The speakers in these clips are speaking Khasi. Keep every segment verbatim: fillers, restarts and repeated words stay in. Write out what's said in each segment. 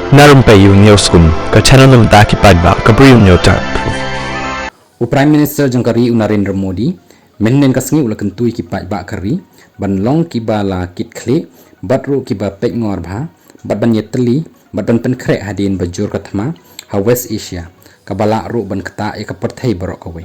Na Rympei U News Kum, ka channel na bynta ki paidbah ka Bri U News Tap. U Prime Minister jong ka ri u Narendra Modi mynhynnin ka sngi u la kyntu ïa ki paidbah ka ri ban long kiba la kit khlieh bad ruh kiba peit ngor bha bad ban ïatylli bad ban pynkhreh hadien ba jur ka thma ha West Asia, kaba lah ruh ban ktah ïa ka pyrthei baroh kawei.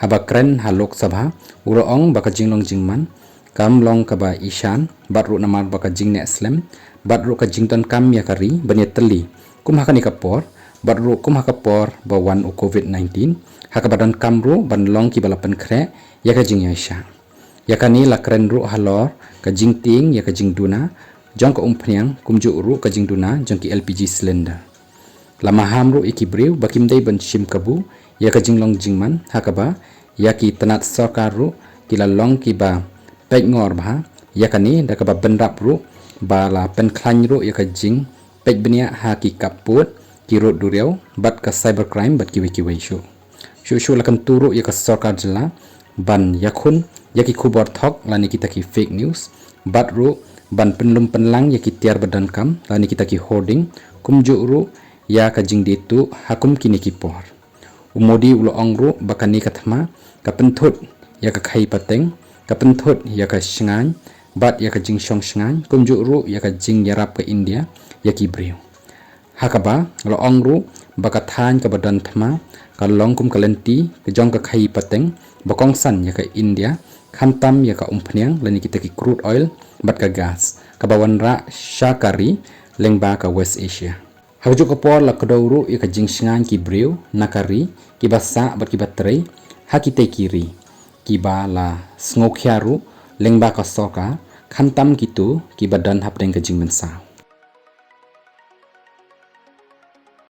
Haba kren ha Lok Sabha, u la ong ba ka jinglong jingman kam long kaba ishan bad ruh namar ba ka jingneh slem bad ruh ka jingdonkam ïa ka ri ban ïatylli kum ha kane ka por bad ruh kum ha ka por ba wan u Covid nineteen, ha kaba donkam ruh ban long kiba la pynkhreh ïa ka jingïaishah. Ïa kane la kren ruh halor ka jingtieng ïa ka jingduna jong ka umphniang kumjuh ruh ka jingduna jong ki L P G cylinder. La maham ruh ïa ki briew ba kim dei ban shim kabu ïa ka jinglong jingman, ha kaba ïa ki tnat sorkar ruh ki la long kiba peit ngor bha ïa kane, da kaba bynrap ruh ba la pynkhlaiñ ruh ïa ka jingpeit bniah ha ki kap pud, ki rud duriaw bad ka cybercrime bad kiwei kiwei shuh. Shuh shuh la kyntu ruh ïa ka sorkar jylla ban ïakhun ïa ki khubor thok lane kita ki fake news bad ruh ban pynlum pynlang ïa ki tiar ba donkam lane kita ki hoarding, kumjuh ruh ïa ka jingdie tuh ha kum kine ki por. U Modi u la ong ruh ba kane ka thma ka pynthut ïa ka khaïi pateng, ka pynthut ïa ka shngaiñ bad ïa ka jingshong shngaiñ, kumjuh ruh ïa ka jingïarap ka India ïa ki briew. Ha kaba la ong ruh ba ka thaiñ kaba don thma ka long kum ka lynti ka jong ka khaïi pateng ba kongsan ïa ka India, khamtam ïa ka umphniang lane kita ki crude oil bad ka gas kaba wanrah sha ka ri lyngba ka West Asia. Ha kajuh ka por la kdew ruh ïa ka jingshngaiñ ki briew na ka ri kiba sah bad kiba trei ha kitei ki ri, kiba la sngewkhia ruh lyngba ka sorkar, khamtam kito kiba don hapdeng ka jingmynsaw.